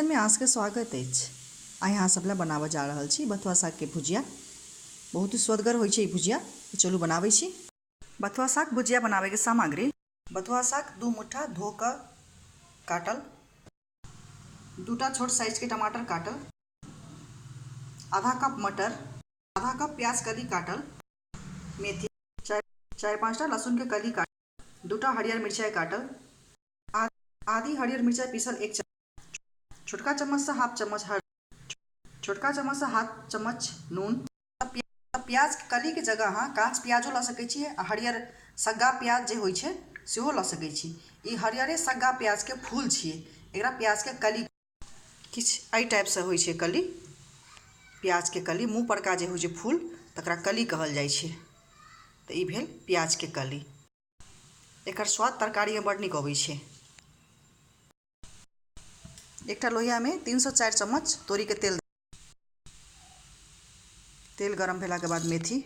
Kitchen में अहाँ सबके स्वागत अछि। आइ अहाँ सब लए बनाबऽ जा रहल छी बथुआ सागके भुजिया। बहुत ही स्वदगर होइ छै ई भुजिया। चलू बनाबै छी। बथुआ साग भुजिया बनाबैके सामग्री: बथुआ साग 2 मुठ्ठा धो कऽ काटल, 2टा छोट साइजके टमाटर काटल, आधा कप मटर, आधा कप प्याज कली काटल, मेथी, 4-5टा लहसुन के कली काटल, 2टा हरियर मिरचाइ काटल, आधी हरियर मिरचाइ पीसल 1 चम्मच, छोटका चम्मच से हाफ चम्मच हल्दी, छोटका चम्मच से हाफ चम्मच नून। प्याज के कली के जगह अहाँ काँच प्याजो लऽ सकै छी आ हरियर सग्गा प्याज जे होइ छै सेहो लऽ सकै छी। ई हरियरे सग्गा प्याज के फूल छियै, एकरा प्याज के कली किछु एहि टाइपसँ होइ छै। कली प्याज के कली मुँह परका जे होइ छै फूल, तकरा कली कहल जाइ छै। तऽ ई भेल प्याज के कली। एकर स्वाद तरकारीमे बड़ नीक अबै छै। एकटा लोहियामे 3 से 4 चम्मच तोरीके तेल, तेल गरम भेलाके बाद मेथी,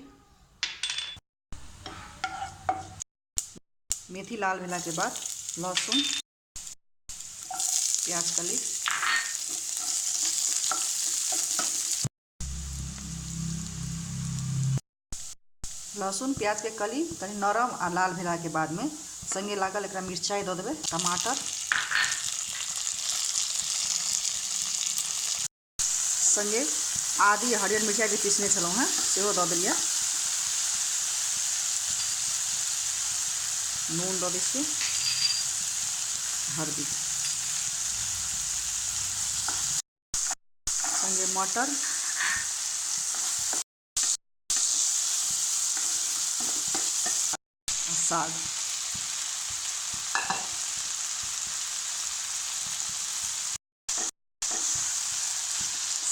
मेथी लाल भेलाके बाद लहसुन, प्याज कली, लहसुन प्याजके कली कनि नरम आ लाल भेलाके बादमे संगे लागल एकरा मिरचाइ दऽ देबै, टमाटर, संगे आदि हरियर मिरचाइ जे पीसने छलहुँ हेँ सेहो दऽ देलियै, नून दऽ दै छियै, हरदि, संगे मटर, साग।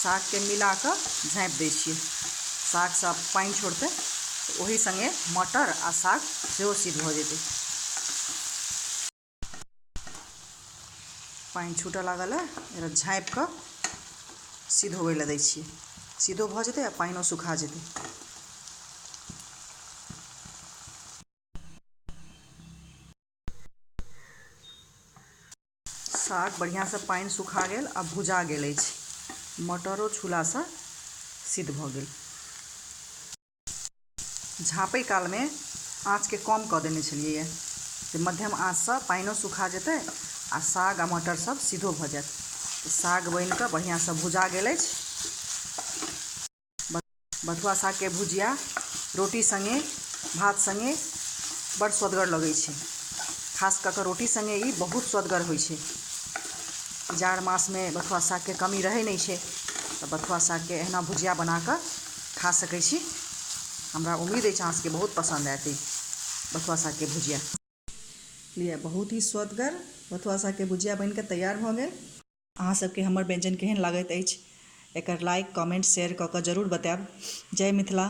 सागके मिला कऽ झाँपि दै छियै। सागसँ पानि छोड़तै तऽ ओही सङ्गे मटर आ साग सेहो सिद्ध भऽ जेतै। पानि छूटऽ लागल है, एकरा झाँपि कऽ सिद्ध होबै लए दै छियै। सिद्धो भऽ जेतै आ पानिओ सुखा जेतै। साग बढ़िआँसँ पानि सुखा गेल आ भुजा गेल अछि। मटरो छुलासँ सिद्ध भऽ गेल। झाँपै कालमे आँचके कम कऽ देने छलियै जे मध्यम आँचसँ पानिओ सुखा जेतै आ साग आ मटर सब सिद्धो भऽ जायत। साग बनि कऽ बढ़िआँसँ भुजा गेल अछि। बथुआ सागके भुजिया रोटी सङ्गे, भात सङ्गे बड़ स्वदगर लगै छै। खास कऽ कऽ रोटी सङ्गे ई बहुत स्वदगर होइ छै। जाड़ मासमे बथुआ सागके कमी रहै नहि छै, तऽ बथुआ सागके एहिना भुजिया बना कऽ खा सकै छी। हमरा उम्मीद अछि अहाँ सबके बहुत पसन्द आयत ई बथुआ सागके भुजिया। लिअ, बहुत ही स्वदगर बथुआ सागके भुजिया बनि कऽ तैयार भऽ गेल। अहाँ सबके हमर व्यञ्जन केहन लागैत अछि, एकर लाइक, कमेंट, शेयर कऽ कऽ जरूर बतायब। जय मिथिला।